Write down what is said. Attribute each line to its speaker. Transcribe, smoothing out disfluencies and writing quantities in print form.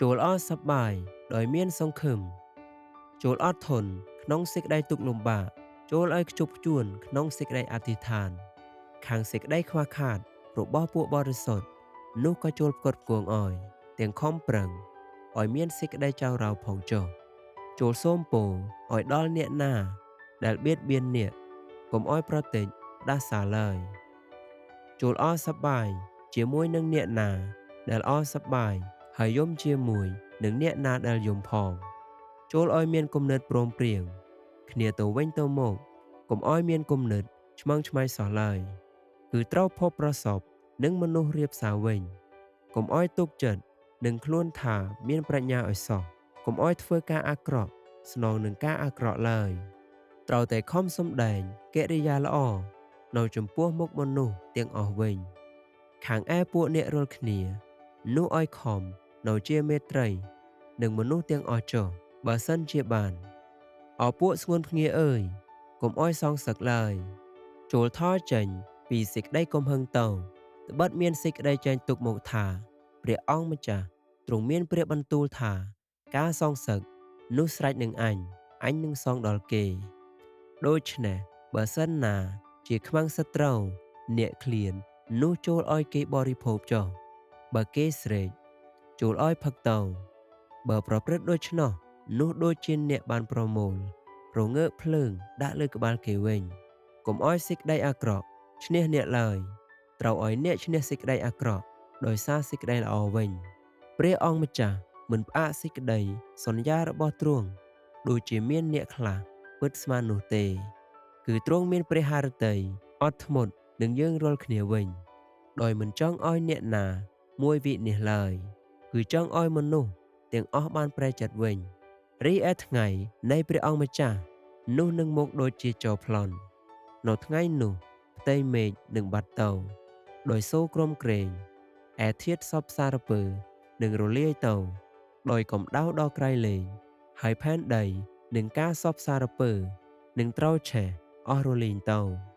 Speaker 1: ចូលអសប្បាយដោយមានសង្ឃឹម ចូលអត់ធន់ក្នុងសេចក្តីទុក្ខលំបាក ចូលឲ្យខ្ជាប់ខ្ជួនក្នុងសេចក្តីអធិដ្ឋាន ខាងសេចក្តីខ្វះខាតរបស់ពួកបរិសុទ្ធនោះក៏ចូលផ្គត់ផ្គង់ឲ្យទាំងខំប្រឹងឲ្យមានសេចក្តីចៅរៅផងចុះ។ ចូលសូមពរឲ្យដល់អ្នកណាដែលបៀតបៀនអ្នក កុំឲ្យប្រតិចផ្ដាសាឡើយ។ ចូលអសប្បាយជាមួយនឹងអ្នកណាដែលអសប្បាយ ហើយយំជាមួយនឹងអ្នកណាដែលយំផង។ ចូលឲ្យមានគំនិតព្រមព្រៀងគ្នាទៅវិញទៅមក កុំឲ្យមានគំនិតឆ្មើងឆ្មៃសោះឡើយ គឺត្រូវភពប្រសពនឹងមនុស្សរៀបសារវិញ។ កុំឲ្យទុកចិត្តនឹងខ្លួនថាមានប្រាជ្ញាឲ្យសោះ កុំឲ្យធ្វើការអាក្រក់ស្នងនឹងការអាក្រក់ឡើយ ត្រូវតែខំសម្ដែងកិរិយាល្អនៅចំពោះមុខមនុស្សទាំងអស់វិញ។ ខាងឯពួកអ្នករាល់គ្នានោះឲ្យខំនៅជាមេត្រីនឹងមនុស្សទាំងអស់ចុះ បើសិនជាបាន។ អោពួកស្ងួនភ្ងាអើយ កុំឲ្យសងសឹកឡើយ ចូលថយចេញពីសេចក្តីកំហឹងទៅ ត្បិតមានសេចក្តីចែងទុកមកថា ព្រះអង្គម្ចាស់ទ្រង់មានព្រះបន្ទូលថា ការសងសឹកនោះស្រេចនឹងអញ អញនឹងសងដល់គេ។ ដូច្នេះបើសិនណាជាខ្មាំងសត្រូវអ្នកឃ្លាននោះចូលឲ្យគេបរិភោគចុះ បើគេស្រេកចូលឲ្យផឹកទៅ បើប្រព្រឹត្តដូច្នោះនោះដូចជាអ្នកបានប្រមូលរងើកភ្លើងដាក់លើក្បាលគេវិញ។ កុំឲ្យសេចក្តីអាក្រក់ឈ្នះអ្នកឡើយ ត្រូវឲ្យអ្នកឈ្នះសេចក្តីអាក្រក់ដោយសារសេចក្តីល្អវិញ។ ព្រះអង្គម្ចាស់មិនផ្អាកសេចក្តីសន្យារបស់ទ្រង់ ដូចជាមានអ្នកខ្លះពិតស្មាននោះទេ គឺទ្រង់មានព្រះハរតីអត់ធ្មត់នឹងយើងរាល់គ្នាវិញ ដោយមិនចង់ឲ្យអ្នកណាមួយវិនិច្ឆ័យឡើយ គឺចង់ឲ្យមនុស្សទាំងអស់បានប្រែចិត្តវិញ។ រីឯថ្ងៃនៃព្រះអង្គម្ចាស់នោះនឹងមកដូចជាចោរប្លន់ នៅថ្ងៃនោះផ្ទៃមេឃនឹងបាត់ទៅដោយសូរក្រំក្រែង ឯធាតុសពសារពើនឹងរលាយទៅដោយកម្ដៅដ៏ក្រៃលែង ហើយផែនដីនឹងការសពសារពើនឹងត្រូវឆេះអស់រលីងទៅ។